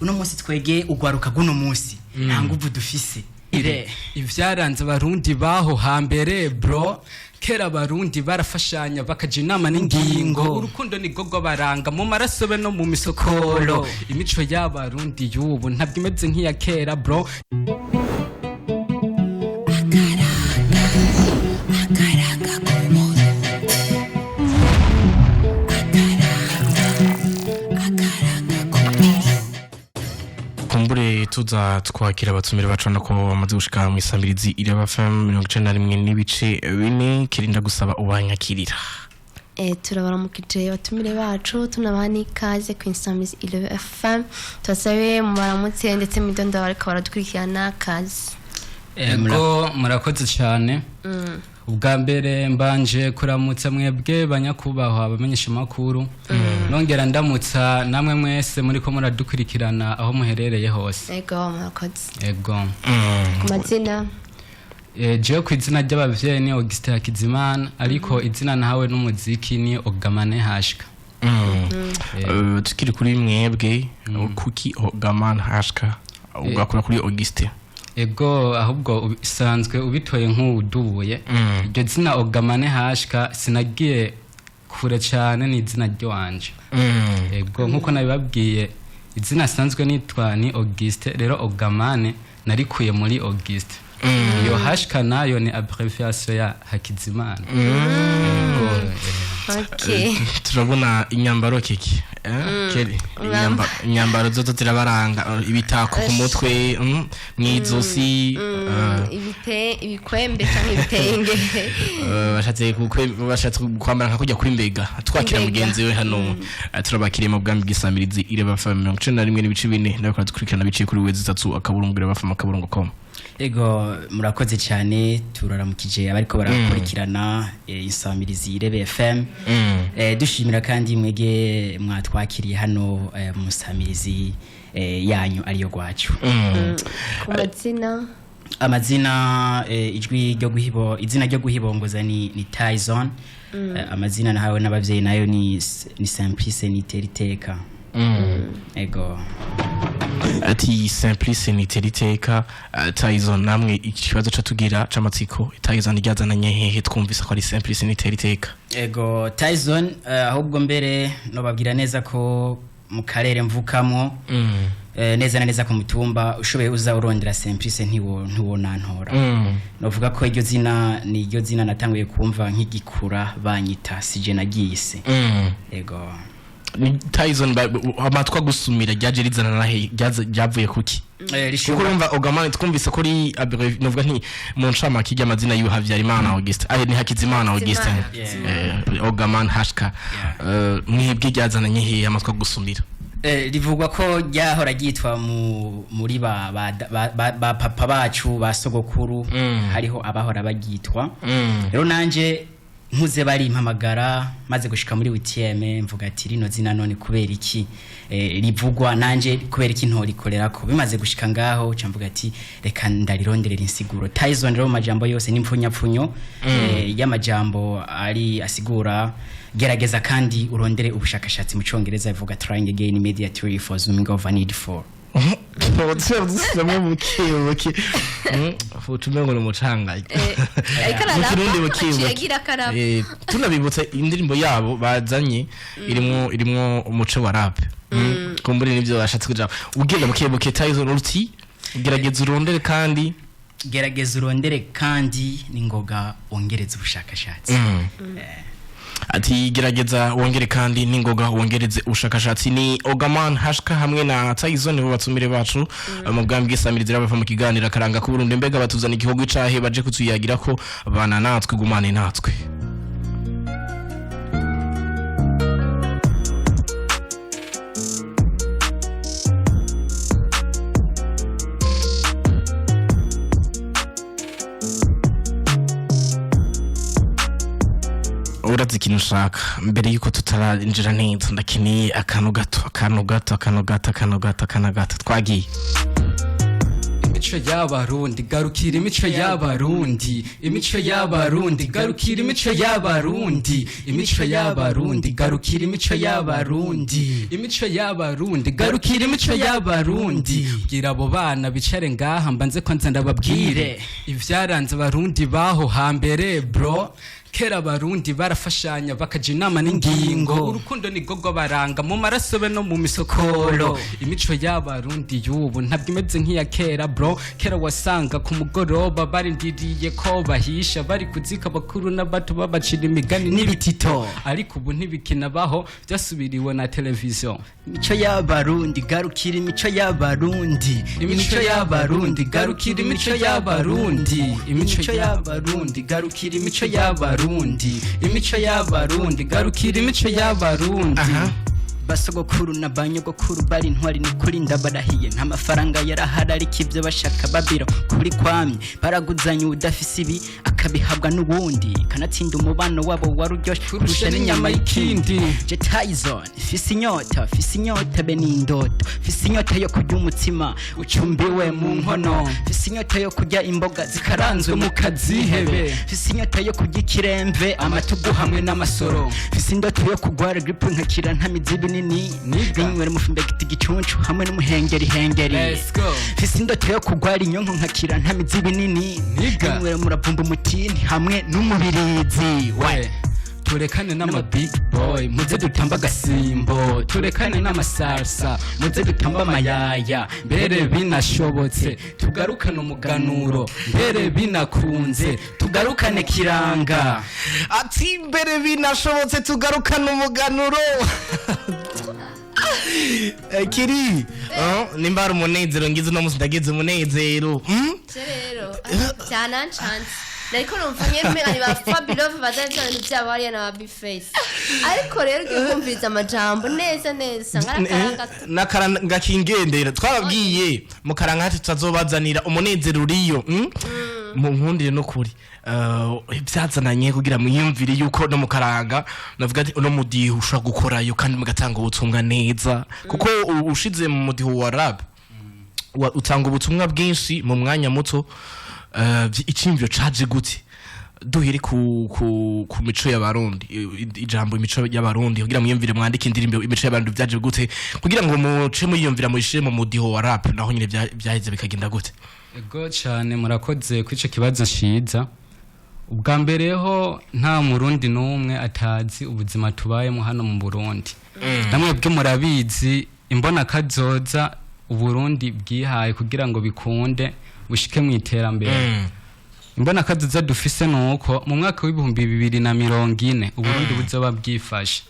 Uno munsi twege ugwaruka guno munsi nta nguvu dufise. Ivyaranze Abarundi baho hambere, bro, kera Abarundi barafashanya, bakaja inama n'ingingo. Urukundo nirwo rwabaranga mu maraso be no mu misokoro. Imico y'Abarundi y'ubu ntabwo imeze nk'iya kera, bro. Kumbure tuza twakira abatumire bacu ko bamaze gushika mu isamirizi Iraba FM 91.4. Kirinda gusaba ubanyakirira. Turabaramukije abatumire bacu, tunabaha n'ikaze ku Insamizi Irebe FM. Tubasabe mubaramutse ndetse mwidondoro bariko baradukurikirana. Kaze. Ego, murakoze cyane. Ubwa mbere mbanje kuramutsa mwebwe banyakubahwa abamenyesha makuru, nongera ndamutsa namwe mwese muri ko muradukurikirana aho muherereye hose. Ego, murakoze. Ego. Ku mazina? Jewe ku izina ry'abavyeyi ni Augustin Hakizimana, ariko izina nahawe n'umuziki ni Ogamane Hashka. Tukiri kuri mwebwe, kuki Ogaman Hashka ugakora kuri Augustin? Ego, ahubwo usanzwe ubitoye nk'uwudubuye. Iryo zina Ogamane Hashka sinagiye kure cyane, ni izina ry'iwanje. Ego, nkuko nabibabwiye, izina asanzwe nitwa ni Auguste. Rero Ogamane narikuye muri Auguste, iyo Hashka nayo ni abbreviation ya Hakizimana. Ego. Okay. Turabona inyambaro kiki, Kelly, inyambaro zozo zirabaranga, ibitako ku mutwe, mw'izosi. Ibite ibikwembe canke ibitenge. Bashatse kwambara nka kujya kwimbega twakira Imbega. Mugenzi we hano. Turabakiriye mu bwami bw'isamirizi Ireba FM 91.4, nawe dukurikirana biciye kuri www.ireba.com. Ego, murakoze cyane. Turaramukije abariko barakurikirana insamirizi Irebe FM. Dushimira kandi mwege mwatwakiriye hano mu nsamirizi yanyu ariyo gwacu. Ku mazina? Amazina, ijwi ryo guhibo, izina ryo guhibongoza ni Tyson. Amazina nahawe n'abavyeyi nayo ni Simplice ni Teriteka. Ego. Ati Simplice ni Teriteka. Tyson, namwe ikibazo catugira c'amatsiko, Tyson ryazananye hehe? Twumvise ko ari Simplice ni Teriteka. Ego, Tyson, ahubwo mbere nobabwira neza ko mu karere mvukamwo, neza na neza ku mutumba, ushoboye uza urondera Simplice ntiwo nantora. Novuga ko iryo zina ni iryo zina natanguye kumva nk'igikura banyita, sije nagiyise. Ego. Ni Tyson amatwa gusumira ryaje rizana na he? Ryavuye kuki? Kuko urumva Ogamane twumvise ko ari novuga nti mu ncamake ry'amazina yiwe Habyarimana Augustin, ni Hakizimana Augustin. Ogaman Hashka. Mwebwe ryazananye hehe amatwa gusumira? Rivugwa ko ryahora ryitwa muri ba papa bacu, ba sogokuru. Hariho abahora baryitwa. Rero nanje nkuze barimpamagara, maze gushika muri UTM mvuga ati rino zina none kubera iki rivugwa, nanje kubera iki ntorikorerako? Bimaze gushika ngaho ca mvuga ati reka ndarironderera insiguro. Tyson rero mu majambo yose n'impfunyapfunyo y'amajambo ari asigura gerageza kandi urondere ubushakashatsi. Mu Congereza bivuga "trying again immediately for zooming over need for". Bamwe buke buke utume ngo ni umucangayi. Ariko Mu Kirundi ararapa. Buke Aciye buke. agira akarapa. Tunabibutsa indirimbo yabo bazanye irimwo umuco wa rap. Kumbure nivyo bashatse kuja ugenda buke buke. Tyson, uruti gerageza urondere kandi Gerageza urondere kandi ningoga wongereza ubushakashatsi. Ati gerageza wongere kandi n'ingoga wongereze ubushakashatsi. Ni Ogaman Hashka hamwe na Tyson bo batumire bacu mu bwami bw'isamirizi bava mu kiganiro Akaranga ku Burundi. Mbega batuzana igihugu icahe baje kutuyagira ko bana natwe, gumane natwe. Urazi ikintu ushaka, mbere yuko tutarinjira neza ndakeneye akantu gato, akantu gato, akantu gato, akantu gato, akantu gato. Twagiye. Imico y'Abarundi, garukira imico y'Abarundi. Imico y'Abarundi, garukira imico y'Abarundi. Imico y'Abarundi, garukira imico y'Abarundi. Imico y'Abarundi, garukira imico y'Abarundi. Bwira abo bana bicare ngaha, mbanze kwanza ndababwire ivyaranze Abarundi baho hambere, bro. Kera Abarundi barafashanya, bakaja inama n'ingingo. Urukundo ni rwo baranga mu maraso be no mu misokoro. Imico y'Abarundi y'ubu ntabwo imeze nk'iya kera, bro. Kera wasanga ku mugoroba barindiriye ko bahisha, bari kuzika abakuru n'abato, babacira imigani n'ibitito. Ariko ubu ntibikinabaho, byasubiriwe na televiziyo. Imico y'Abarundi, garukira imico y'Abarundi. Imico y'Abarundi, garukira imico y'Abarundi. Imico y'Abarundi, garukira imico y'Abarundi. Imico y'Abarundi, garukira imico y'Abarundi. Basogokuru na banyogokuru bari intwari, nukuri ndabarahiye. Nta mafaranga yarahari, ariko ibyo bashaka babiro kuri kwamye baraguzanya, udafise ibi akabihabwa n'uwundi. Kanatsinda umubano wabo wari uryoshe kurusha n'inyama y'ikindi. Je Tyson fise inyota, fise inyota be n'indoto, fise inyota yo kurya umutsima ucumbiwe mu nkono, fise inyota yo kurya imboga zikaranzwe mu kazihebe, fise inyota yo kurya ikiremve, amatugu hamwe n'amasoro, fise indoto yo kugwara grippe nkakira ntamizi binini. Niga. Ninywera umufumbegiti gicuncu hamwe n'umuhengeri hengeri. Let's go. Fise indoto yo kugwara inyonko nkakira ntamizi binini. Niga. Ninywera umuravumba, umutini hamwe n'umubirizi. We turekane n'ama big boy, muze dutamba agasimbo. Turekane n'amasalsa, muze dutamba amayaya. Mbere binashobotse tugarukane umuganuro, mbere binakunze tugarukane kiranga. Ati mbere binashobotse tugarukane umuganuro. Kiri nimba hari umunezero ngize uno munsi, ndagize umunezero. Je rero byanancanze, nariko numva nyene umenga ni ba Fabilove bazana bya bintu byabo hariya na ba Bface, ariko rero ugiye kumviriza amajambo neza neza ngarakaranga. N'akaranga kingendera twababwiye mu karanga hati tutazobazanira umunezero uriyo. Mu nkundire no kuri byazananye kugira mwiyumvire yuko no mu karanga navuga ati uno mudiho ushobora gukorayo kandi mugatanga ubutumwa neza, kuko ushize mu mudiho wa rap utanga ubutumwa bwinshi mu mwanya muto. Iciyumviro caje gute? Duhere ku mico y'Abarundi, ijambo imico y'Abarundi, kugira mwiyumvire mwandike indirimbo imico y'Abarundi, vyaje gute kugira ngo muce muyiyumvira muyishire mu mudiho wa rap? Naho nyine vyaheze bikagenda gute? Ego cyane, murakoze kuri icyo kibazo ciza. Ubwa mbere ho, nta Murundi n'umwe atazi ubuzima tubayemo hano mu Burundi. Namwe bwe murabizi imbona kazoza Uburundi bwihaye kugira ngo bikunde bushike mu iterambere. Imbona kazoza dufise ni uko mu mwaka w'2040 Uburundi buzoba bwifashe.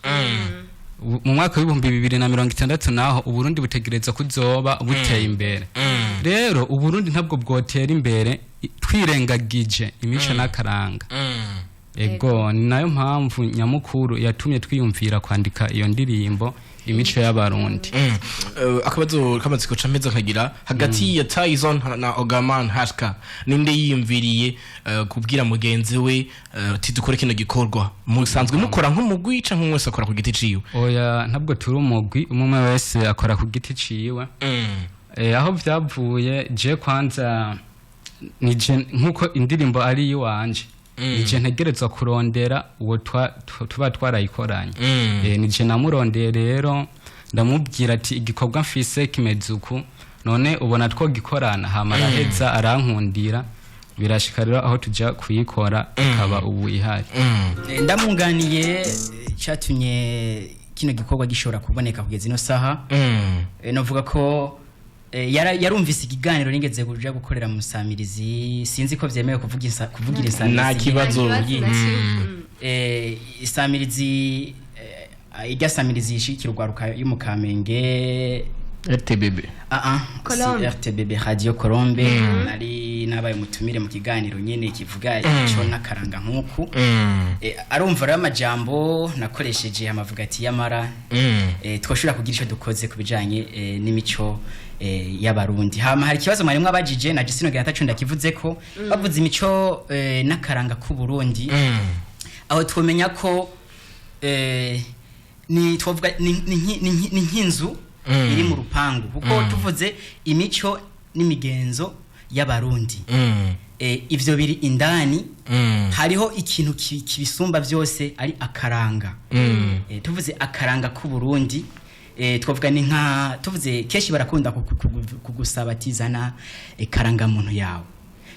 Mu mwaka w'2060 naho Uburundi butegereza kuzoba buteye imbere. Rero Uburundi ntabwo bwotera imbere twirengagije imico n'akaranga. Ego, ni nayo mpamvu nyamukuru yatumye twiyumvira kwandika iyo ndirimbo imico y'Abarundi. Akabazo k'amatsiko cameza nkagira, hagati ya Tyson na Ogaman Hashka, ninde yiyumviriye kubwira mugenzi we ati dukore kino gikorwa? Musanzwe mukora nk'umugwi canke umwe wese akora ku giti ciwe? Oya, ntabwo turi umugwi, umwe umwe wese akora ku giti ciwe. Aho byavuye, je kwanza nije nkuko indirimbo ari iwanje, nije ntegerezwa kurondera uwo tuba twarayikoranye. Nije namurondeye rero, ndamubwira ati igikorwa mfise kimeze uku, none ubona twogikorana? Hama araheza arankundira, birashika rero aho tuja kuyikora, ikaba ubu ihari. Ndamwunganiye, cyatumye kino gikorwa gishobora kuboneka kugeza ino saha, novuga ko yarumvise ikiganiro nigeze kuja gukorera mu Samirizi. Sinzi ko vyemewe kuvuga kuvugira insamirizi. Nta kibazo. Nta kibazo na kimwe. Isamirizi, irya samirizi ishikira urwaruka yo mu Kamenge. RTBB? Ah ah, Colombe. si RTBB, Radio Colombe. Nari nabaye umutumire mu kiganiro nyene kivuga ico n'akaranga nk'uku. Arumva rero amajambo nakoresheje, amavuga ati yamara twoshobora kugira ico dukoze ku bijanye n'imico y'Abarundi. Hama hari ikibazo mwari mwabajije na Jusino Gira ndakivuze ko bavuze imico n'akaranga k'u Burundi, aho twomenya ko ni twovuga ni nk'inzu iri mu rupangu, kuko tuvuze imico n'imigenzo y'abarundi. Ivyo biri indani. Hariho ikintu kibisumba byose ari akaranga. Tuvuze akaranga k'Uburundi, twavuga ni nka tuvuze kenshi barakunda kugusaba tizana karanga muntu yawe.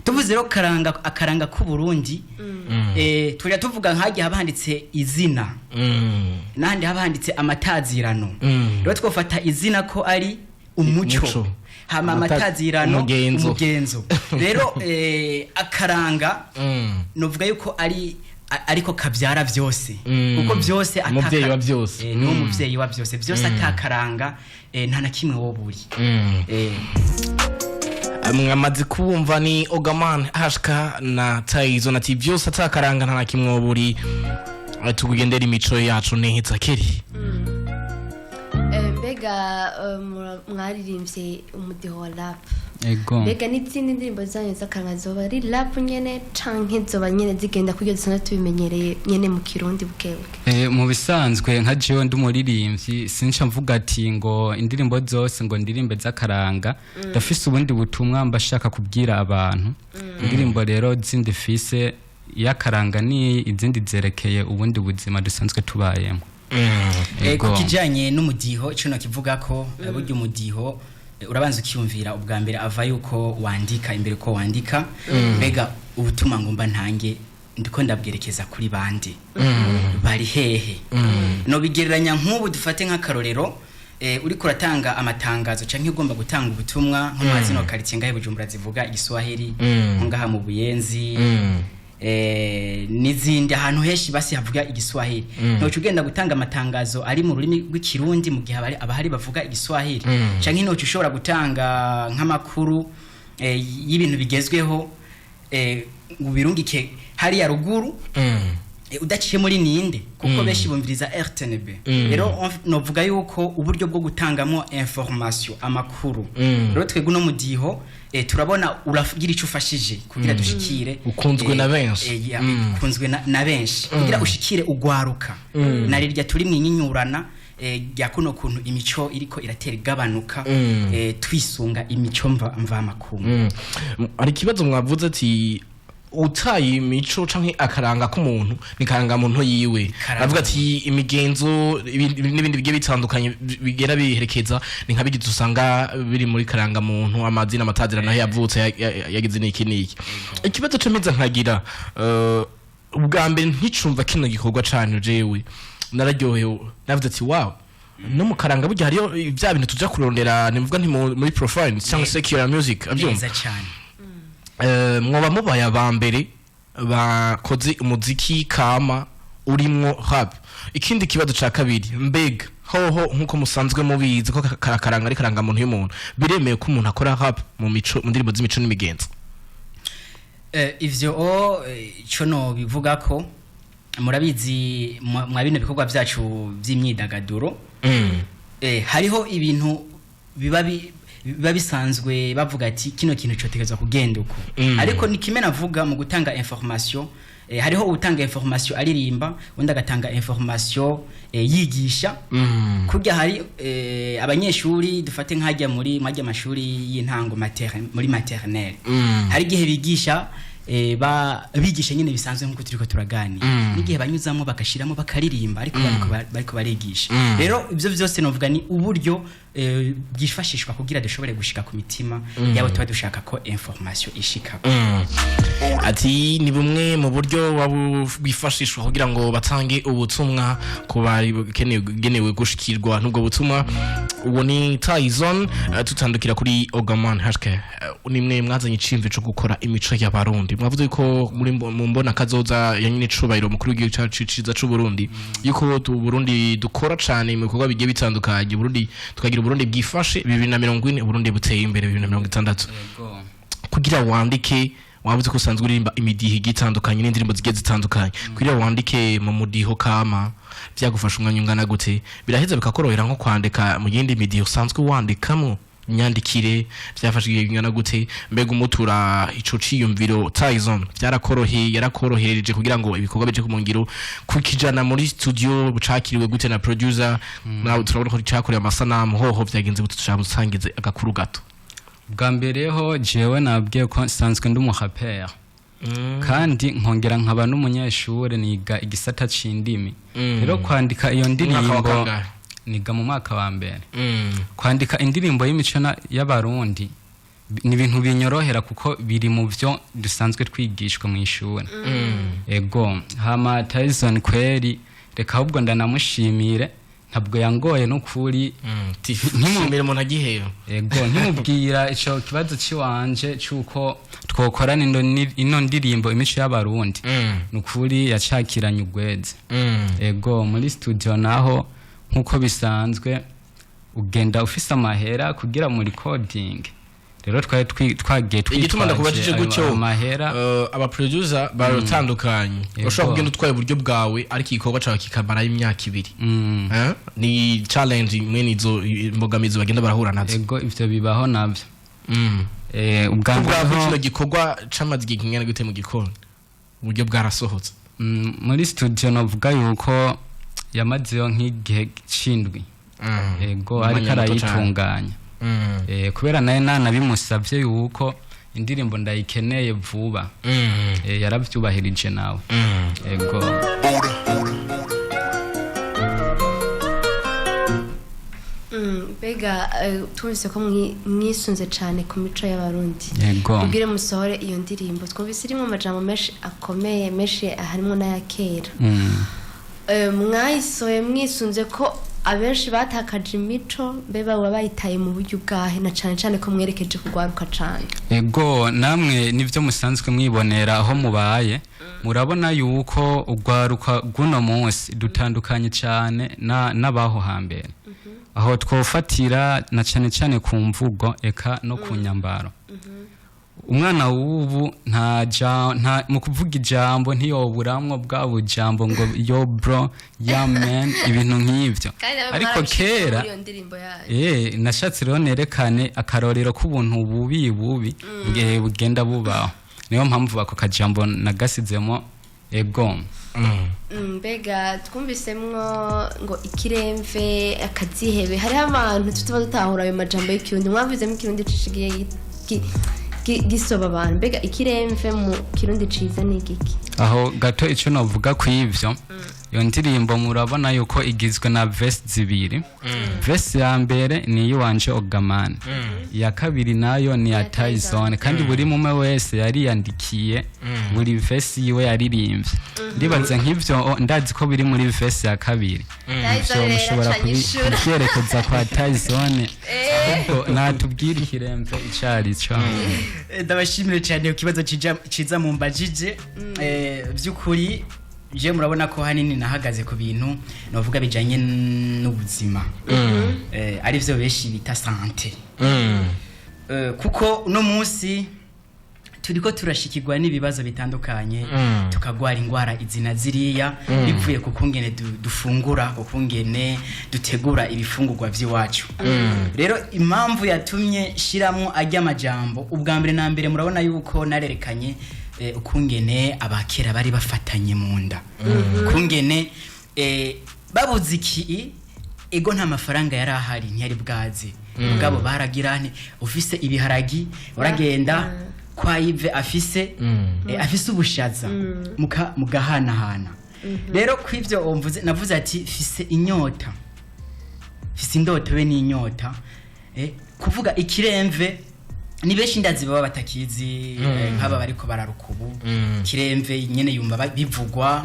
Tuvuze rero karanga, akaranga k'Uburundi, tujya tuvuga nk'hagiye haba handitse izina, n'ahandi haba handitse amatazirano. Rero twafata izina ko ari umuco, Umuco. hama amatazirano Umugenzo. Umugenzo. Rero akaranga novuga yuko ari ariko kabyara byose, kuko byose Umuvyeyi wa byose. Niwo muvyeyi wa byose byose. Atakaranga nta na kimwe woburi. Mwamaze kubumva ni Ogaman Hashka na Taizo ati byose atakaranga nta na kimwe buri. Tukugendera imico yacu neza keri. Mbega mwaririmbye umudiho wa rap? Ego. Mbega n'izindi ndirimbo zanyu z'akaranga zoba ari rap nyene, canke zoba nyene zigenda kurya dusanzwe tubimenyereye nyene mu Kirundi bukebuke? Mu bisanzwe nka jewe ndi umuririmbyi, sinca mvuga ati ngo indirimbo zose ngo ndirimbe z'akaranga. Ndafise ubundi butumwa mba shaka kubwira abantu. Indirimbo rero zindi fise y'akaranga ni izindi zerekeye ubundi buzima dusanzwe tubayemo. Ku kijanye n'umudiho, ico nokivuga ko burya umudiho urabanza ukiyumvira ubwa mbere ava yuko wandika, imbere ko wandika, mbega ubutumwa ngomba ntange ndiko ndabwerekeza kuri bande, bari hehe? Nobigereranya nk'ubu, dufate nk'akarorero, uriko uratanga amatangazo canke ugomba gutanga ubutumwa nko mu zino quartier ngahe Bujumbura zivuga Igiswahili, nko ngaha mu Buyenzi, n'izindi ahantu henshi basi havuga Igiswahili, ntoca ugenda gutanga amatangazo ari mu rurimi rw'Ikirundi mu gihe abahari bavuga Igiswahili, canke ntoca ushobora gutanga nk'amakuru y'ibintu bigezweho ngo ubirungike hariya ruguru udaciye muri ninde, kuko benshi bumviriza RTNB. Rero novuga yuko uburyo bwo gutangamo information, amakuru, rero twebwe uno mudiho turabona uragira ico ufashije kugira dushikire Ukunzwe na benshi. Ya, ukunzwe na benshi kugira ushikire ugwaruka na rirya turi mwinyinyurana rya kuno kuntu imico iriko iratera igabanuka, twisunga imico mvamakungu. Hari ikibazo mwavuze ati utaye imico canke akaranga k'umuntu ni karanga muntu yiwe. Karanga. Avuga ati imigenzo n'ibindi bigiye bitandukanye bigera biherekeza ni nka bigize usanga biri muri karanga muntu, amazina, amatazira naho yavutse, yagize n'iki n'iki. Ikibazo cemeza nkagira ubwa mbere nticumva kino gikorwa canyu, jewe nararyohewe, navuze ati wow, no mu karanga burya hariyo bya bintu tuja kurondera, nimvuga nti muri profile cyangwa secular music abyumva. Neza cyane. Mwoba mubaye aba mbere bakoze umuziki kama urimwo rap. Ikindi kibazo ca kabiri, mbega hoho nkuko musanzwe mubizi ko karanga ari karanga muntu y'umuntu, biremewe ko umuntu akora rap mu mico, mu ndirimbo z'imico n'imigenzo? Ivyo ico no bivuga ko murabizi mwa bino bikorwa byacu by'imyidagaduro, hariho ibintu biba bisanzwe bavuga ati kino kintu cotegerezwa kugenda uko. Ariko ni kimwe navuga mu gutanga information, hariho utanga information aririmba, undi agatanga information yigisha. Kurya hari abanyeshuri, dufate nk'ajya muri mwajya amashuri y'intango muri maternelle, hari igihe bigisha bigisha nyine bisanzwe nk'uko turiko turaganira, n'igihe banyuzamo bagashiramo bakaririmba, ariko bariko barigisha. Rero ibyo byose novuga ni uburyo bwifashishwa kugira dushobore gushika ku mitima yabo tuba dushaka ko information ishika. Ati ni bumwe mu buryo bwifashishwa kugira ngo batange ubutumwa ku bari genewe gushikirwa n'ubwo butumwa. Uwo ni Tyson. Tutandukira kuri Ogaman Hashke, ni mwe mwazanye iciyumviro co gukora imico y'Abarundi. Mwavuze ko muri mu mbona kazoza ya nyine cubahiro mukuru w'igihugu cacu ciza c'u Burundi, yuko tu Burundi dukora cane mu bikorwa bigiye bitandukanye, Burundi tukagira Burundi bwifashe 2040, Burundi buteye imbere 2060. Kugira wandike, wabuze ko usanzwe uririmba imidiho igiye itandukanye n'indirimbo zigiye zitandukanye, kugira wandike mu mudiho kama byagufasha umwanya ungana gute? Biraheza bikakorohera nko kwandika mu yindi midiho usanzwe wandikamo? Imyandikire byafashe igihe kingana gute? Mbega umutura ico ciyumviro Tyson byarakoroheye, yarakorohereje kugira ngo ibikorwa bije ku ngiro kukijana muri studio? Bucakiriwe gute na producer? Nawe turabona ko cakorewe amasanamu, hoho vyagenze gute? Tushamusangize agakuru gato. Bwa mbere ho jewe nabwiye ko nsanzwe ndi umuhapera, kandi nkongera nkaba n'umunyeshure, niga igisata c'indimi. Rero kwandika iyo Umwaka wa ndirimbo, kangahe? Niga mu mwaka wa mbere. Kwandika indirimbo y'imico y'Abarundi ni ibintu binyorohera, kuko biri mu byo dusanzwe twigishwa mu ishuri. Ego, hama Tyson kweri, reka ahubwo ndanamushimire, ntabwo yangoye n'ukuri. Ntimumire umuntu agihera. Ego, nkimubwira ico kibazo ciwanje c'uko twokorana ino ndirimbo imico y'Abarundi, nukuri yacakiranye ugweze. Ego, muri studio naho nk'uko bisanzwe ugenda ufise amahera kugira mu recording. Rero twari twagiye Igituma ndakubajije twitwaje gutyo, ayo mahera. Aba producer baratandukanye. Ushobora kugenda utwaye uburyo bwawe, ariko igikorwa cawe kikamarayo imyaka 2. Ni challenge mwene izo imbogamizi bagenda barahura nazo. Ego, ivyo bibaho navyo. Ubwa mbere Ubwawe, kino gikorwa camaze igihe kingana gute mu gikoni, uburyo bwarasohotse? Muri studio novuga yuko yamazeyo nk'igihe c'indwi. Ego, Umwanya ariko muto cane. arayitunganya. Kubera naye nanabimusavye yuko indirimbo ndayikeneye vuba. Yaravyubahirije nawe. Ego. Mbega twumvise ko mwisunze cyane ku mico y'Abarundi Ego. ubwire musohore iyo ndirimbo, twumvise irimo amajambo menshi akomeye, menshi harimo n'aya kera. Mwayisohoye mwisunze ko abenshi batakaje imico, mbe baba bayitaye mu buryo bwahe, na cyane cyane ko mwerekeje kugwaruka cyane? Ego, namwe nivyo musanzwe mwibonera aho mubaye, murabona yuko urwaruka rw'uno munsi dutandukanye cyane n'abaho hambere, aho twofatira na cyane cyane ku mvugo eka no ku nyambaro. Umwana w'ubu nta mu kuvuga ijambo ntiyoburamwo bwa bujambo ngo "yo bro", "ya man", ibintu nk'ivyo. Ariko kera iyo ndirimbo yayo. Nashatse rero nerekane akarorero k'ubuntu bubi bubi bugenda bubaho, niyo mpamvu ako kajambo nagasizemo. Ego. Mbega twumvisemwo ngo ikiremve, akazihebe, hariho abantu tutaba dutahura ayo majambo y'ikirundi. Mwavuzemo ikirundi cishigiye gisoba abantu. Mbega ikiremve mu kirundi ciza ni igiki? Aho gato icyo navuga ku ivyo, iyo ndirimbo murabona yuko igizwe na verse zibiri. Verse ya mbere ni iy'iwanje Ogamani, iya kabiri nayo ni iya Tyson, kandi buri mumwe wese yariyandikiye buri verse yiwe yaririmbye. Ndibaza nk'ivyo, ndazi ko biri muri verse ya kabiri. Tyson Ivyo rero mushobora acanyishura. kubyerekeza kwa Tyson, ahubwo natubwire ikiremve ico ari cyo. Ndabashimire cyane ku kibazo ciza mumbajije. By'ukuri je murabona ko hanini nahagaze ku bintu navuga bijanye n'ubuzima, ari byo benshi bita santé. Kuko uno munsi turiko turashikirwa n'ibibazo bitandukanye, tukagwara ingwara izi na ziriya bivuye ku kungene dufungura, ku kungene dutegura ibifungurwa vy'iwacu. Rero impamvu yatumye shiramwo ajya amajambo, ubwa mbere na mbere murabona yuko narerekanye ukungene abakera bari bafatanye mu nda, ukungene babuze iki. Ego, nta mafaranga yari ahari, ntiyari bwaze, mugabo baragira nti ufise ibiharagi uragenda kwa Yves afise afise ubushaza, mugahanahana. Rero kw'ivyo mvuze, navuze ati fise inyota, fise indoto be n'inyota. Kuvuga ikiremve ni benshi ndazi baba batakizi, nk'aba bariko bararuka ubu. Kiremve nyene yumva bivugwa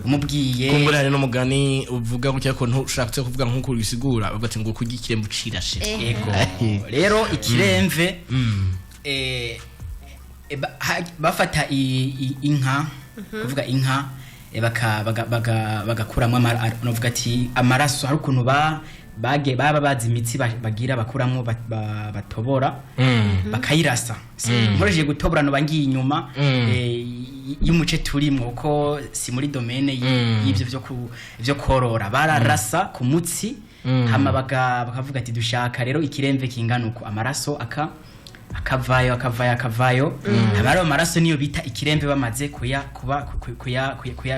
umubwiye. Kumbura hari n'umugani uvuga gutya ko ntushatse kuvuga nk'uko ubisigura, bavuga ati ngo kurya ikiremve ucirashe. Ego, rero ikiremve, bafata inka, kuvuga inka, bagakuramwo novuga ati amaraso. Hari ukuntu bage baba bazi imitsi bagira bakuramwo, batobora, bakayirasa. Nkoresheje gutobora noba ngiye inyuma y'umuce turimwo, ko si muri domaine y'ivyo vyo korora. Bararasa ku mutsi, hama bakavuga ati dushaka rero ikiremve kingana uko, amaraso akavayo, akavayo, akavayo. Hama rero amaraso niyo bita ikiremve, bamaze kuya kuba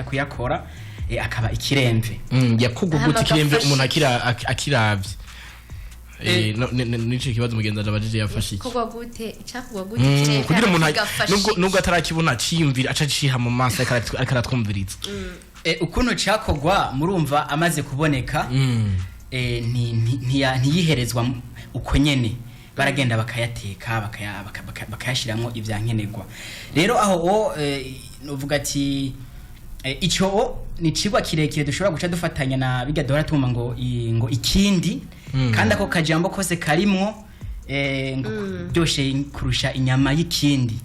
kuyakora, akaba ikiremve. Yakugwa Hama gute ikiremve agafasha umuntu akiravye? Nico kibazo mugenzi wanje abajije yafashe iki? Kogwa gute? Icakogwa gute? Kiremve Kugira umuntu kigafasha nubwo iki? nubwo atarakibona aciyumvira, aca aciha mu maso, ariko aratwumviriza. Ukuntu cakogwa, murumva amaze kuboneka, ntiyiherezwa uko nyene. Baragenda bakayateka, bakayashiramwo ivyankenerwa. Rero aho o novuga ati ico o ni cigwa kirekire dushobora guca dufatanya na bijya duhora tumva ngo ngo ikindi, kandi ako kajambo kose karimwo, ngo ryoshe kurusha inyama y'ikindi.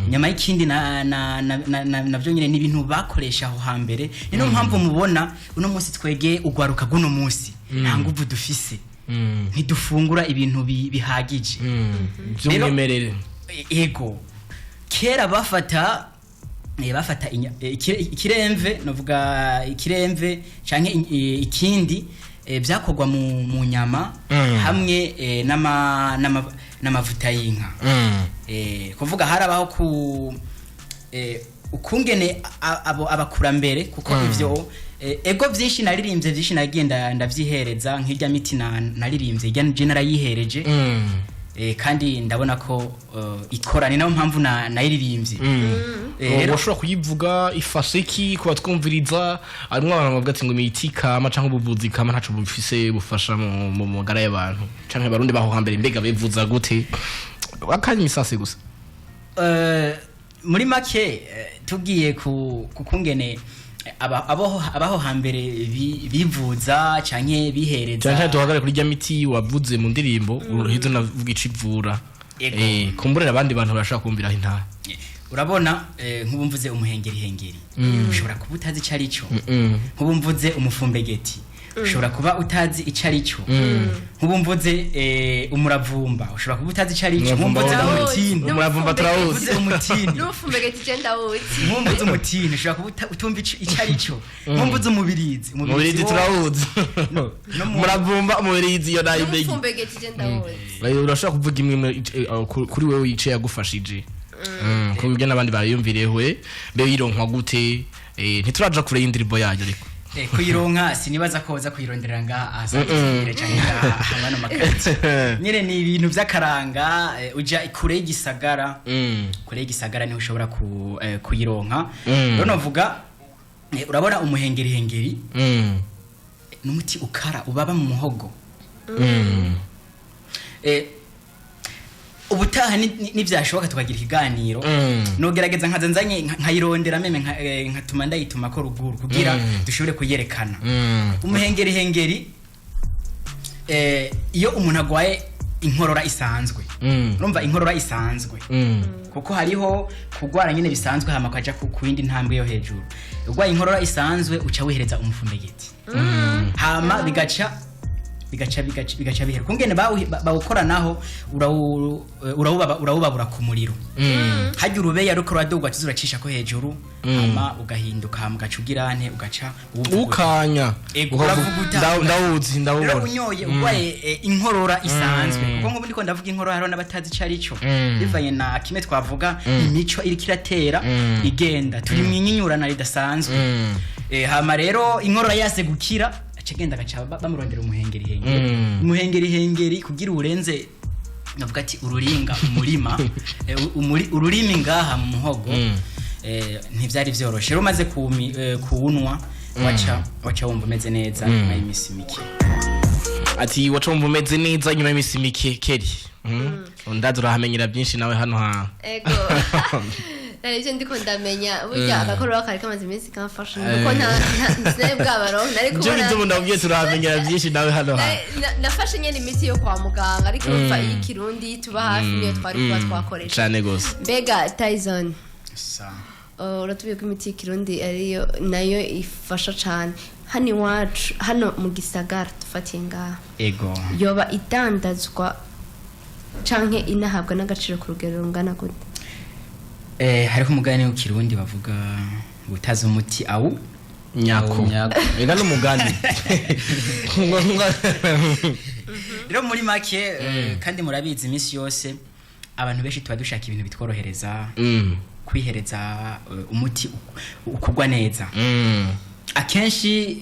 Inyama y'ikindi navyo nyine ni ibintu bakoresha aho hambere. Ni niyo mpamvu mubona uno munsi twege ugwaruka guno munsi nta nguvu dufise, ntidufungura ibintu bihagije. By'umwimerere. Ego, kera bafata ikiremve, novuga ikiremve canke ikindi, byakorwa mu nyama hamwe n'amavuta y'inka. Kuvuga harabaho ku ukungene abo abakurambere, kuko ivyo ego vyinshi naririmbye, vyinshi nagenda ndavyihereza nk'irya miti naririmbye, irya je narayihereje. Kandi ndabona ko ikora, ni nayo mpamvu nayiririmbye. Rero Ushobora kuyivuga ifashe iki kuba twumviriza? Harimwo abantu bavuga ati ngo imiti kama canke ubuvuzi kama ntaco bufise bufasha mu magara y'abantu, canke abarundi baho hambere mbega bivuza gute? Akanya imisase gusa. Muri make, tugiye ku kungene abaho hambere bivuza canke bihereza, cyane cyane duhagarare kuri rya miti wavuze mu ndirimbo uruhizo, navuga ico ivura. Ego. Kumburira abandi bantu barashobora kumviraho intahe. Urabona, nk'ubu mvuze umuhengerihengeri, ushobora kuba utazi ico ari cyo. Nk'ubu mvuze umufumbegeti, ushobora kuba utazi ico ari cyo. Nk'ubu mvuze umuravumba, ushobora kuba utazi ico ari cyo. Nk'ubu mvuze Umuravumba. umutini. Umuravumba turawuzi. Mvuze umutini. N'ufumbegeti je ndawuzi. Nk'ubu mvuze umutini, ushobora kuba utumva ico ari cyo. Nk'ubu mvuze umubirizi. Umubirizi turawuzi. No Umuravumba, umubirizi, iyo nayimenye. N'ufumbegeti je ndawuzi. Urashobora kuvuga imwe kuri wewe yicaye yagufashije, ku buryo n'abandi bayumvirewe. Mbe yironkwa gute? Ntituraja kure y'indirimbo yayo ariko. Kuyironka, sinibaza ko uza kuyironderera ngaha ahasanzwe canke ngaha hano makariti nyene. Ni ibintu vy'akaranga, uja kure y'igisagara. Kure y'igisagara niho ushobora kuyironka. Rero novuga, urabona umuhengerihengeri ni umuti ukara ubaba mu muhogo. Ubutaha nivyashoboka tukagira ikiganiro, nogerageza nkaza nzanye nkayirondera même nkatuma ndayituma ko ruguru kugira dushobore kuyerekana. Umuhengerihengeri, iyo umuntu agwaye inkorora isanzwe, urumva inkorora isanzwe, kuko hariho kugwara nyine bisanzwe hama ukaja ku yindi ntambwe yo hejuru. Urwaye inkorora isanzwe, uca wihereza umufumbegeti, hama bigaca bihera. Kungene bawukoranaho, urawubabura ku muriro, harya urubeya ruko ruradugwa, tuza uracisha ko hejuru, hama ugahinduka, hama ugaca ugira ante, ugaca uwuvuguta. Ukanya. Ego, uravuguta. Ndawuzi. Rero Ndawubona. unyoye urwaye inkorora isanzwe, kuko nk'ubu ndiko ndavuga inkorora, hariho n'abatazi ico ari cyo, bivanye na kimwe twavuga imico iriko iratera igenda, turi mu inyinyurana ridasanzwe. Hama rero inkorora yase gukira, aca agenda agaca bamurondera umuhengerihengeri. Umuhengerihengeri kugira urenze, navuga ati ururinga umurima, ururimi ngaha mu muhogo, ntivyari vyoroshe. Rero umaze kuwunwa, waca wumva umeze neza nyuma y'imisi mike. Ati waca wumva umeze neza nyuma y'imisi mike. Keri, ndazi urahamenyera byinshi nawe hano ha. Ego, nari ndiko ndamenya burya agakorora kari kamaze iminsi kamfasha, kuko nta sinari bwabaronke nari Nje kubona. bituma ndabwiye turahamenyera byinshi nawe hano ha. Nafashe nyene imiti yo kwa muganga, ariko urumva iy'ikirundi tuba hafi niyo twari kuba twakoresha. Cane gose. Mbega Tyson, Sa. Uratubwiye ko imiti y'ikirundi ariyo nayo ifasha cane hano iwacu, hano mu gisagara dufatiye ngaha, Ego. yoba idandazwa canke inahabwa n'agaciro ku rugero rungana gute? Hariho umugani w'ikirundi bavuga ngo utazi umuti awu Nyako. Nyako. Ega n'umugani. Rero muri make, kandi murabizi, iminsi yose abantu benshi tuba dushaka ibintu bitworohereza kwihereza, umuti ukugwa neza. Akenshi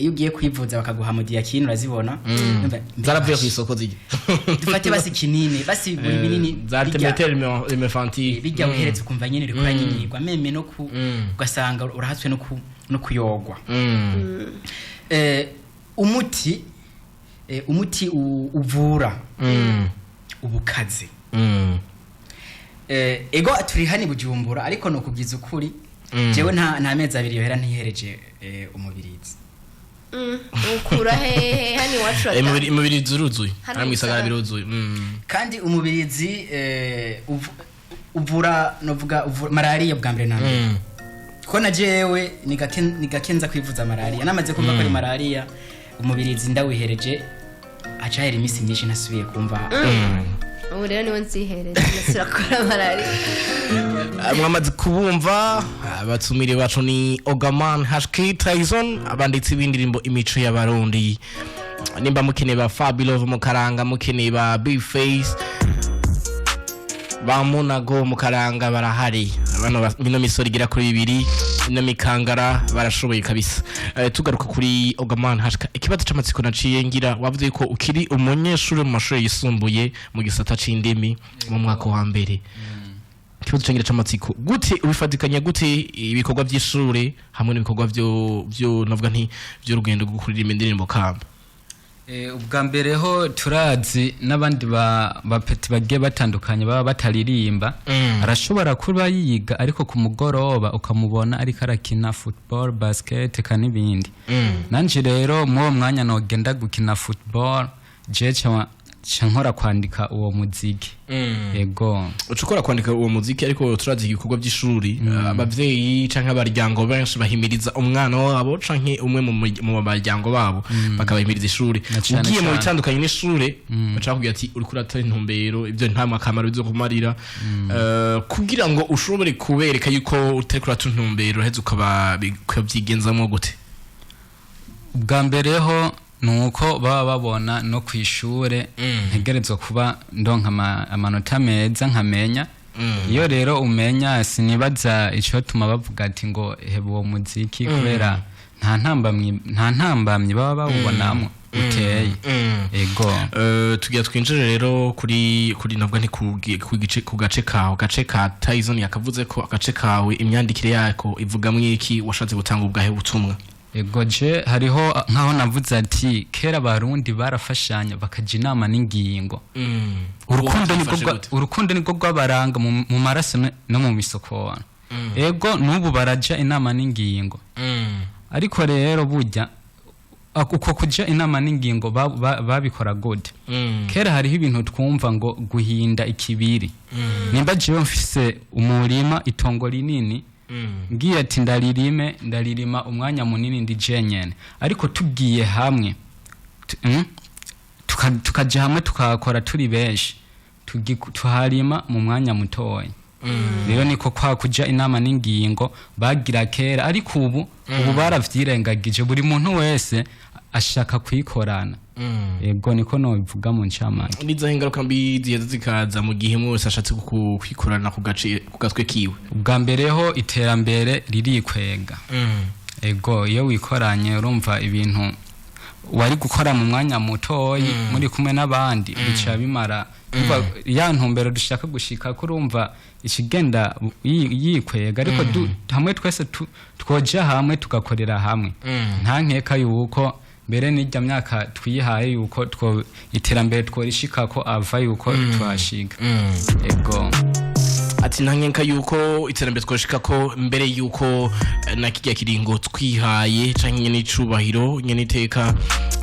iyo ugiye kwivuza bakaguha amodiakine, urazibona. Numva, Zaravuye ku isoko zijya. Dufate basi kinini, basi buri binini za artemether lumefantrine. Bijya uheretse ukumva nyine uriko uranyinyirwa même no ku ugasanga urahatswe no kuyogwa. Umuti uvura ubukaze. Ego, turi hano i Bujumbura, ariko no kubwiza ukuri, jewe nta mezi 2 yohera ntihereje umubirizi. Ukura hehe? Hano iwacu Imibiri zuruzuye. Hano Hano mu gisagara gisagara. biruzuye. Kandi umubirizi uvura, novuga uvura malariya bwa mbere na mbere, ko na jewe ni gake nza kwivuza malariya. Namaze kumva ko ari malariya, umubirizi ndawihereje aca hera iminsi myinshi ntasubiye kumva. Ubu rero niwe nzihereza, nasubira gukora malariya. Mwamaze kubumva, abatumire bacu ni Ogaman HK Tyson, abanditsi b'indirimbo Imico y'Abarundi. Nimba mukeneye ba Fabulous Mukaranga, mukeneye ba Big Face, ba Munago Mukaranga, barahari. Bano bino misoro igera kuri bibiri, ino mikangara barashoboye kabisa. Tugaruka kuri Ogaman HK, ikibazo c'amatsiko naciye ngira, wavuze ko ukiri umunyeshuri mu mashuri yisumbuye mu gisata c'indimi mu mwaka wa mbere. Ikibazo cangira c'amatsiko, gute ubifatikanya gute ibikorwa vy'ishure hamwe n'ibikorwa vyo navuga nti vy'urugendo rwo kuririmba indirimbo kamba? Ubwa mbere ho turazi n'abandi ba bapeti bagiye batandukanye baba bataririmba. Arashobora kuba yiga, ariko ku mugoroba ukamubona ariko arakina football, basket eka n'ibindi. Nanje rero muri uwo mwanya nogenda gukina football, je ca nkora kwandika uwo muziki. Ego. Uca ukora kwandika uwo muziki, ariko turazi ibikorwa by'ishuri, abavyeyi canke abaryango benshi bahimiriza umwana wabo canke umwe mu baryango babo, bakabahimiriza ishuri. Na cane Ugiye mu cane. bitandukanye n'ishure, baca bakubwira ati uriko uratera intumbero, ibyo nta makamaro bizokumarira. Kugira ngo ushobore kubereka yuko utariko urata intumbero, uheze ukavyigenzamwo gute? Ubwa mbere ho ni uko baba babona no ku ishure ntegerezwa kuba ndonka amanota meza, nkamenya. Iyo rero umenya, sinibaza icotuma bavuga ati ngo heba uwo muziki, kubera nta ntambamyi baba bawubonamo uteye. Ego. Tugira twinjire rero kuri navuga nti ku gice, ku gace kawe, gace ka Tyson. Yakavuze ko agace kawe imyandikire yako ivugamwo iki? Washatse gutanga ubwahe butumwa? Ego, je hariho nkaho navuze ati kera Abarundi barafashanya, bakaja inama n'ingingo. Urukundo nibwo Wafashe gute? Urukundo nibwo rwabaranga mu maraso no mu misokoro. Ego, n'ubu baraja inama n'ingingo, ariko rero burya uko kuja inama n'ingingo babikora gute? Kera hariho ibintu twumva ngo guhinda ikibiri. Nimba jewe mfise umurima, itongo rinini, ngiye ati ndaririme, ndaririma umwanya munini ndi jenyene, ariko tugiye hamwe tukaja hamwe tukakora turi benshi, tuharima mu mwanya mutoya. Rero niko kwa kuja inama n'ingingo bagira kera, ariko ubu baravyirengagije, buri muntu wese ashaka kuyikorana. Ego, niko nobivuga mu ncamake. Nizaho ingaruka mbi ziheza zikaza mu gihe umwe wese ashatse kwikorana ku gace, ku gatwe kiwe? Ubwa mbere ho iterambere ririkwega. Ego, iyo wikoranye urumva ibintu wari gukora mu mwanya mutoyi, muri kumwe n'abandi bica bimara. Urumva, ya ntumbero dushaka gushika ko urumva ikigenda yikwega, ariko hamwe twese twoja hamwe tugakorera hamwe, nta nkeka yuko mbere n'ijya myaka twihaye yuko two iterambere tworishika ko ava yuko twashiga. Ego. Ati nta nkenka yuko iterambere twoshika ko mbere yuko na kijya kiringo twihaye canke nyene icubahiro nyene iteka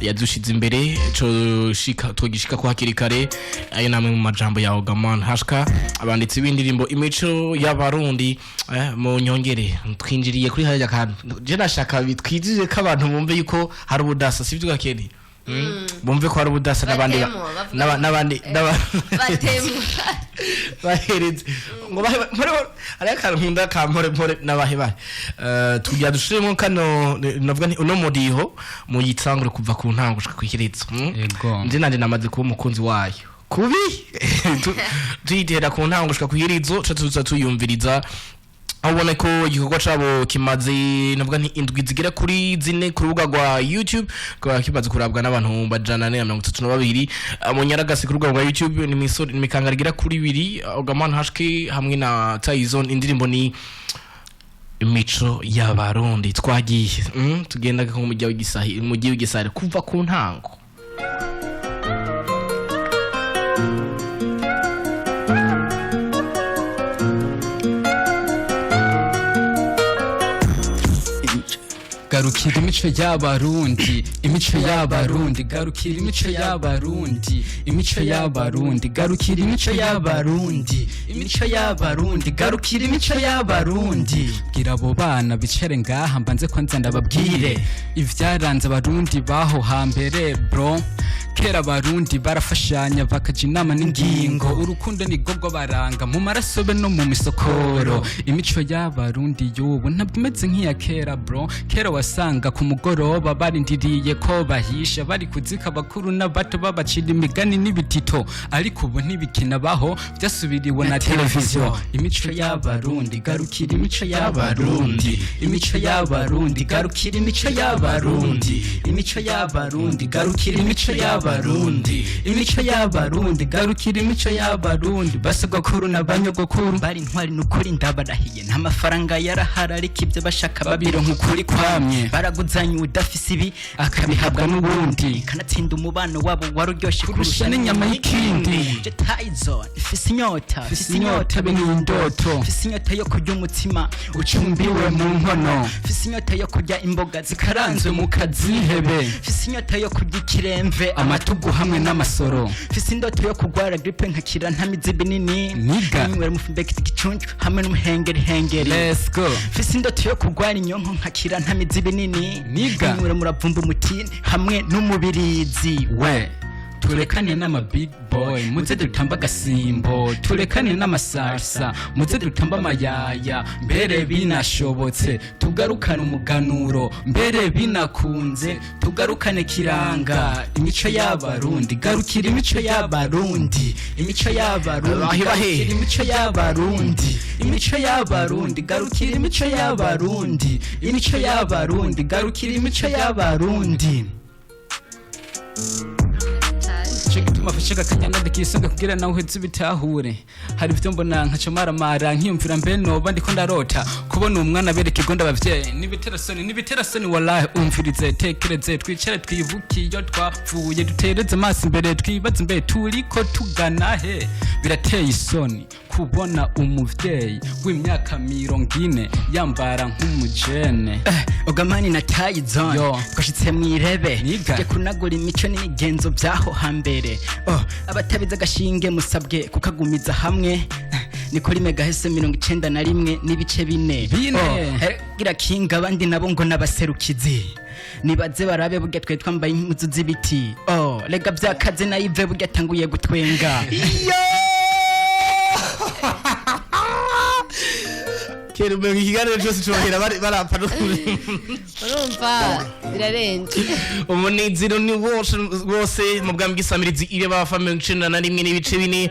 yadushize imbere co shika twogishika ko hakiri kare. Ayo namwe mu majambo ya Ogaman Hashka, abanditsi b'indirimbo Imico y'Abarundi. Mu nyongere twinjiriye kuri hariya kantu, je nashaka bitwizire ko abantu bumve yuko hari ubudasa, sivyo gakeni? Bumve ko hari ubudasa n'abandi Batemo, bavuga n'abandi batemu. Bahereze ngo bahe mpore, hariho akantu nkunda ka mpore mpore n'abahe bahe. Tugira dushiremo kano, navuga nti uno mudiho muyitsangure kuva ku ntango gushika kw'iherezo. Yego. Nje nanje namaze kuba umukunzi wayo kubi. Tuyitera ku ntango gushika kw'iherezo, ca tuza tuyumviriza. Aho ubona ko igikorwa cabo kimaze, navuga nti, indwi zigera kuri zine ku rubuga rwa YouTube, kikaba kimaze kurabwa n'abantu 432. Mu Nyaragasi ku rubuga rwa YouTube ni misore ni mikangara igera kuri ibiri, Ogaman HK hamwe na Tyson. Indirimbo ni Imico y'Abarundi. Twagiye tugenda nko mu mujyi w'igisahi, mu mujyi w'igisare kuva ku ntango. Garukira imico y'Abarundi, imico y'Abarundi, garukira imico y'Abarundi, imico y'Abarundi, garukira imico y'Abarundi, imico y'Abarundi, garukira imico y'Abarundi. Bwira abo bana bicare ngaha, mbanze ko nza ndababwire ivyaranze Abarundi baho hambere, bro. Kera Abarundi barafashanya, bakaja inama n'ingingo. Urukundo ni rwo baranga mu maraso be no mu misokoro. Imico y'Abarundi y'ubu ntabwo imeze nk'iya kera, bro. Kera wasanga ku mugoroba barindiriye ko bahisha, bari kuzika, abakuru n'abato babacira imigani n'ibitito, ariko ubu ntibikinabaho, byasubiriwe na televiziyo. Imico y'Abarundi, garukira imico y'Abarundi, imico y'Abarundi, garukira imico y'Abarundi, imico y'Abarundi, garukira imico y'Abarundi, imico y'Abarundi, garukira imico y'Abarundi. Basogokuru na banyogokuru bari intwari, nukuri ndabarahiye. Nta mafaranga yarahara, ariko ibyo bashaka babironka ukuri kwamye. Baraguzanya, udafise ibi akabihabwa n'ubundi. Kanatsinda umubano wabo wari uryoshe kurusha n'inyama y'ikindi. Je Tyson mfise inyota. Mfise inyota be n'indoto. Mfise inyota yo kurya umutsima ucumbiwe mu nkono. Mfise inyota yo kurya imboga zikaranzwe mu kazihebe. Mfise inyota yo kurya ikiremve, amatugu hamwe n'amasoro. Mfise indoto yo kurwara grippe nkakira ntamizi binini. Niga. Ninywera umufumbekiti gicuncu hamwe n'umuhengeri hengeri. Let's go. Mfise indoto yo kurwara inyonko nkakira ntamizi binini. Niga. Ninywera umuravumba, umutini hamwe n'umubirizi. We turekane n'ama big boy, muze dutamba agasimbo. Turekane n'amasarsa, muze dutamba amayaya. Mbere binashobotse tugarukane umuganuro, mbere binakunze tugarukane kiranga. Imico y'Abarundi, garukira imico y'Abarundi, imico y'Abarundi, Bahe, bahe. garukira imico y'Abarundi, imico y'Abarundi, garukira imico y'Abarundi, imico y'Abarundi, garukira imico y'Abarundi. Ico gituma afashe akanya ndakisonga kugira nawe uheze ubitahure. Hari ibyo mbona nkaca maramara, nkiyumvira mbe noba ndiko ndarota. Kubona umwana abereka igonda abavyeyi n'ibiterasoni, n'ibiterasoni wallahi. Umvirize, tekereze, twicare twibuke iyo twapfuye, dutereze amaso imbere, twibaze mbe turiko tugana he. Birateye isoni kubona umuvyeyi w'imyaka 40 yambara nk'umujene. Ogamani na Tyson Yo. twashitse mw'irebe. Niga. Tujye kunagura imico n'imigenzo by'aho hambere. Oh, abatabize agashinge musabwe kukagumiza hamwe. Ni kuri megahese 91.4. Bine. Oh, gira kinga abandi nabo ngo n'abaserukizi nibaze barabe burya twe twambaye impuzu z'ibiti. Oh, rega byakaze nayive burya atanguye gutwenga. Kera umenga ikiganiro cyose cyohera barapfa no Urumva birarenze. Umunezero ni wose wose mu bwami bw'isamirizi ire bafa 91.4.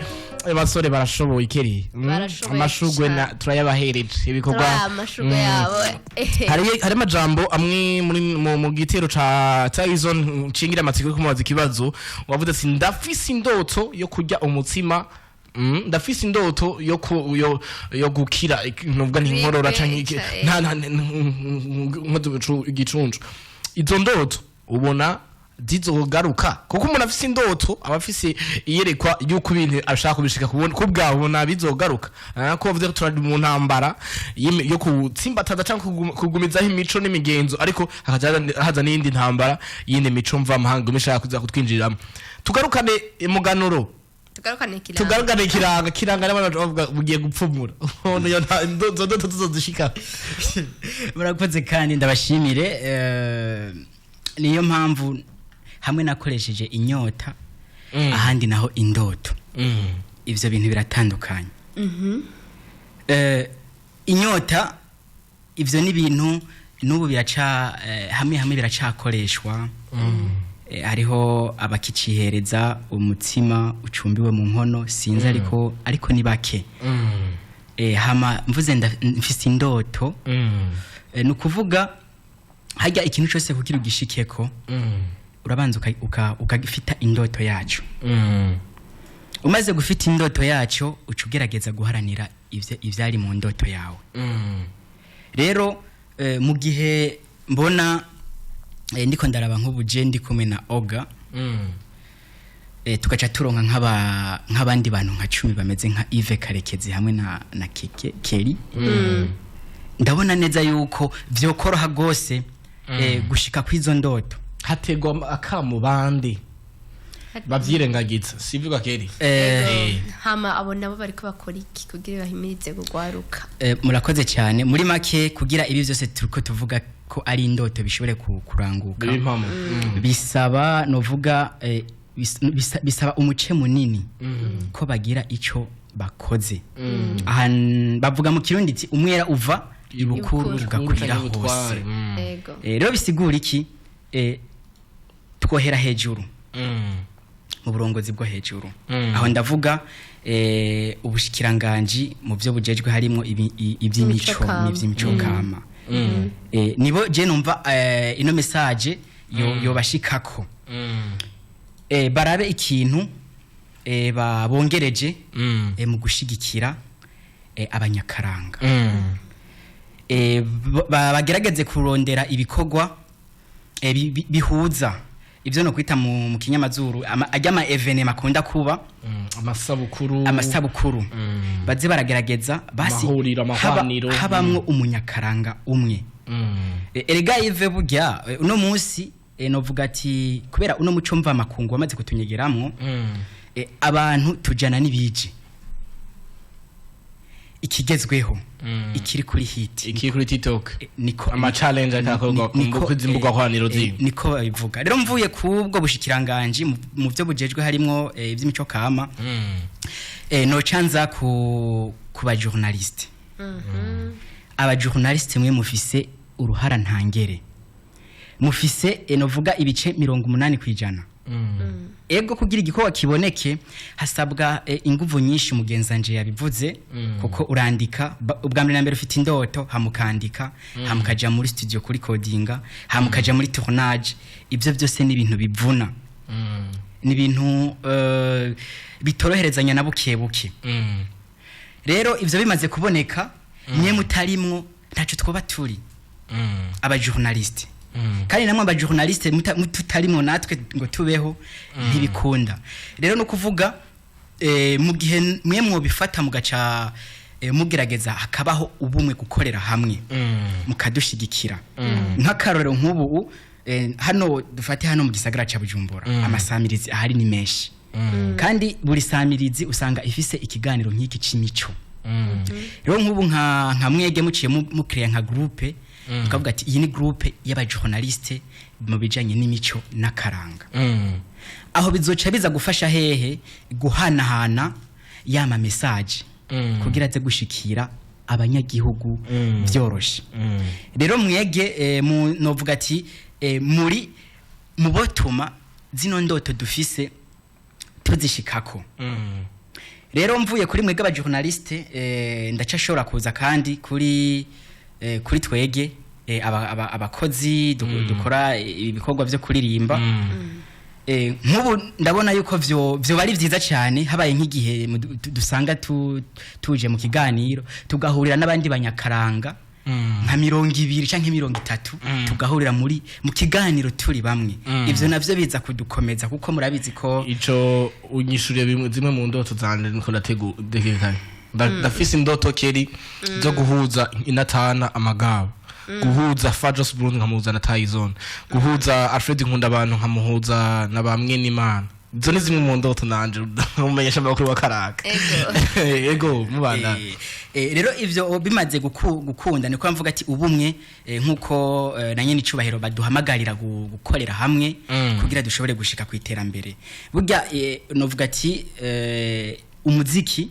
Abasore barashoboye keri. Barashoboye Amashugwe na cane. turayabahereje ibikorwa. Turabaha amashurwe yabo. Hari amajambo amwe muri mu gitero ca Tyson nshingira amatsiko yo kumubaza ikibazo. Wavuze ati ndafise indoto yo kurya umutsima, ndafise indoto yo gukira nubwo ni inkorora canke iki, nta igicuncu. Izo ndoto ubona zizogaruka? Kuko umuntu afise indoto aba afise iyerekwa yuko ibintu ashaka kubishika kubona kubwawe, ubona bizogaruka? Ko bavuze ko turi mu ntambara yo kutsimbataza canke kugumizaho imico n'imigenzo, ariko hakaza haza n'iyindi ntambara y'indi mico mvamahanga iguma ishaka kuza kutwinjiriramo. Tugarukane umuganuro. Tugarukane ikiranga. Tugarukane kiranga kiranga n'abantu bavuga bugiye gupfumura. Iyo izo ndoto tuzozishika. Murakoze kandi ndabashimire. Niyo mpamvu hamwe nakoresheje inyota, ahandi naho indoto. Ivyo bintu biratandukanye. Inyota ivyo ni ibintu n'ubu biraca hamwe hamwe biracakoreshwa. Hariho abakicihereza umutsima ucumbiwe mu nkono, sinzi, ariko ni bake. Hama mvuze mfise indoto, ni ukuvuga hajya ikintu cyose kugira ugishikeko urabanza ukagifita indoto yacu. Umaze gufita indoto yacu, uca ugerageza guharanira ivyari mu ndoto yawe. Rero mu gihe mbona ndiko ndaraba nk'ubu je ndi kumwe na Oga, tugaca turonka nk'abandi bantu nka 10 bameze nka Yves Karekezi hamwe na Keke Kelly, ndabona neza yuko vyokoroha gose gushika kw'izo ndoto. Hategwa akamu bande bavyirengagiza, sivyo Kelly? Hama abo nabo bariko bakora iki kugira bahimirize kugwaruka? Murakoze cyane. Muri make, kugira ibi byose turiko tuvuga ko ari indoto bishobore kuranguka, bibe impamo. Bisaba novuga bisaba umuce munini ko bagira ico bakoze. Aha bavuga mu Kirundi ati umwera uva ibukuru ugakwira hose. Ego. Rero bisigura iki? Twohera hejuru, mu burongozi bwo hejuru. Aho ndavuga ubushikiranganji mu byo bujejwe harimo iby'imico Imico kama. n'iby'imico kama. Nibo je numva ino message yobashikako. Barabe ikintu babongereje mu gushigikira abanyakaranga. Bagerageze kurondera ibikorwa bihuza ibyo no kwita mu kinyamazuru ajya ama événements akunda kuba, amasabukuru. Amasabukuru, baze baragerageza basi amahuriro, amahwaniro. Habamwo umunyakaranga umwe. Erega Yves, burya uno munsi novuga ati kubera uno muco mva makungu wamaze kutunyegeramwo, abantu tujana n'ibije ikigezweho, ikiri kuri hit, ikiri kuri TikTok, niko ama challenge akakorwa ku zimbuga hwaniro zindi. Niko babivuga. Rero mvuye kubwo bushikiranganji mu byo bujejwe harimwo iby'imico kama, noca nza ku ba journaliste. Aba journaliste, mwe mufise uruhara ntangere, mufise novuga ibice 80%. Ego, kugira igikorwa kiboneke hasabwa inguvu nyinshi, mugenzanje yabivuze, kuko urandika, ubwa mbere na mbere ufite indoto, hamukandika, hamukaja muri studio kuri codinga, hamukaja muri tournage. Ibyo byose ni ibintu bivuna, ni ibintu bitoroherezanya na buke buke. Rero ivyo bimaze kuboneka, mwe mutarimwo ntaco twoba turi aba journaliste, kandi namwe aba journaliste tutarimwo natwe ngo tubeho ntibikunda. Rero no kuvuga mu gihe mwe mwobifata mugaca mugerageza hakabaho ubumwe, gukorera hamwe, mukadushigikira. Nk'akarorero, nk'ubu hano dufate hano mu gisagara ca Bujumbura, amasamirizi ahari ni menshi, kandi buri samirizi usanga ifise ikiganiro nk'iki c'imico. Rero nk'ubu nka mwege muciye mucréa nka groupe, mukavuga ati iyi ni groupe y'abajournaliste mu bijanye n'imico n'akaranga, aho bizoca biza gufasha hehe? Guhanahana yama message kugira aze gushikira abanyagihugu byoroshe. Rero mwege mu novuga ati muri mubotuma zino ndoto dufise tuzishikako. Rero mvuye kuri mwege abajournaliste, ndaca ashobora kuza kandi kuri twege abakozi dukora ibikorwa byo kuririmba. Nk'ubu ndabona yuko vyo bari vyiza cyane habaye nk'igihe dusanga tuje mu kiganiro, tugahurira n'abandi banyakaranga nka 20 canke 30, tugahurira mu kiganiro turi bamwe. Ivyo navyo biza kudukomeza, kuko murabizi ko Ico unyishuriye bimwe zimwe mu ndoto zanje niko ndategekanye. Ndafise indoto Kelly zo guhuza Inatana Amagabo, guhuza Fajos Burundi nkamuhuza na Tyson, guhuza Alfred Nkundabantu nkamuhuza na bamwe n'Imana. Izo ni zimwe mu ndoto nanje mumenyesha amakuru wa Karaka. Ego, mubanda. Rero ivyo bimaze gukunda, niko mvuga ati ubumwe, nkuko na nyene icubahiro baduhamagarira gukorera hamwe kugira dushobore gushika ku iterambere. Burya novuga ati umuziki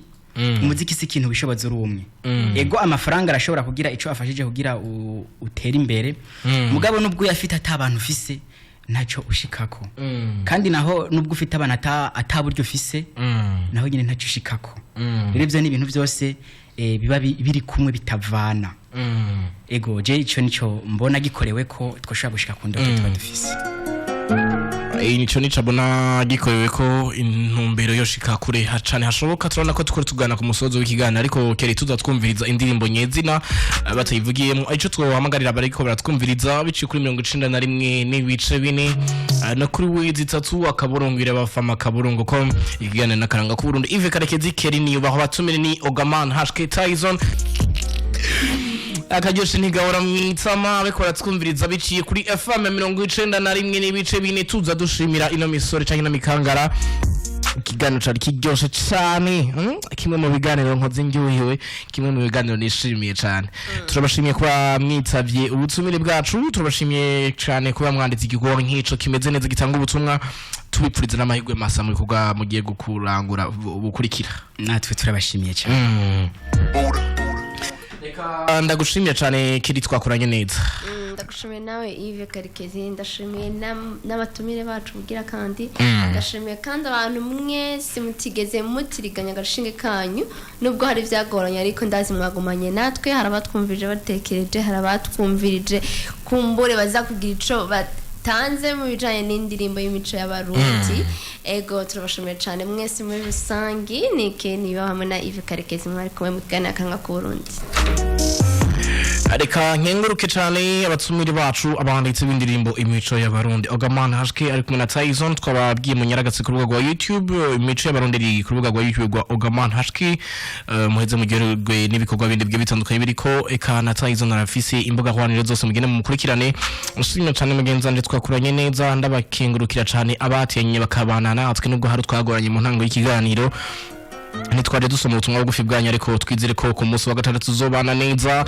si ikintu wishoboza uri umwe. Ego, amafaranga arashobora kugira ico afashije kugira utere imbere, mugabo nubwo uyafite ata bantu ufise. Ntacyo ushikako. Kandi naho nubwo ufite abana ata buryo ufise, naho nyine ntacyo ushikako. Rero ibyo ni ibintu byose biba biri kumwe, bitavana. Ego, je ico nico mbona gikorewe ko twoshobora gushika ku ndoto tuba dufise. Nico nico abona gikorewe ko intumbero yoshika kure cane hashoboka. Turabona ko tukora tugana ku musozo w'ikiganiro, ariko kere tuza twumviriza indirimbo nyezina batayivugiyemo. Ico twohamagarira abariko baratwumviriza biciye kuri 91.4 no kuri ++.irabafama.com, ikiganiro n'akaranga k'Uburundi. Yves Karekezi, Keri Niyubaho, batumire ni Ogaman HK Tyson. Akaryoshe ntigahora mwitsama. Ariko baratwumviriza biciye kuri FM 91.4. Tuza dushimira ino misore canke ino mikangara. Ikiganiro cari kiryoshe cane, Kimwe mu biganiro nkoze ndyohewe, kimwe mu biganiro nishimiye cane. Turabashimiye kuba mwitavye ubutumire bwacu, turabashimiye cane kuba mwanditse igikorwa nk'ico kimeze neza, gitanga ubutumwa. Tubipfuriza n'amahirwe masa mu bikorwa mugiye gukurangura bukurikira. Natwe turabashimiye cyane. Reka ndagushimiye cane kiri, twakoranye neza. Ndagushimiye nawe Yves Karekezi, ndashimiye n'abatumire bacu bugira kandi ndashimiye kandi abantu mwese mutigeze mutiriganya agashinge kanyu, nubwo hari ibyagoranye, ariko ndazi mwagumanye natwe. Hari abatwumvirije batekereje, hari abatwumvirije kumbure baza kugira ico batanze mu bijanye n'indirimbo y'imico y'Abarundi. Ego, turabashimiye cyane mwese muri rusangi. Nike niba hamwe na Yves Karekezi mwari kumwe mu kiganiro Akaranga k'Uburundi. Reka nkenguruke cyane abatumire bacu, abanditsi b'indirimbo imico y'Abarundi, Ogaman HK ari kumwe na Tyson. Twababwiye mu nyaragatsi ku rubuga rwa YouTube, imico y'Abarundi iri ku rubuga rwa YouTube rwa Ogaman HK. Muheze mugerwe n'ibikorwa bindi bigiye bitandukanye biriko. Eka na Tyson arafise imbuga hwaniro zose, mugende mumukurikirane. Ushimye cyane mugenzi wanje, twakuranye neza. Ndabakengurukira cyane abatenye bakabana natwe nubwo hari twagoranye mu ntango y'ikiganiro, ntitwaje dusoma ubutumwa bugufi bwanyu, ariko twizere ko ku munsi wa gatandatu tuzobana neza.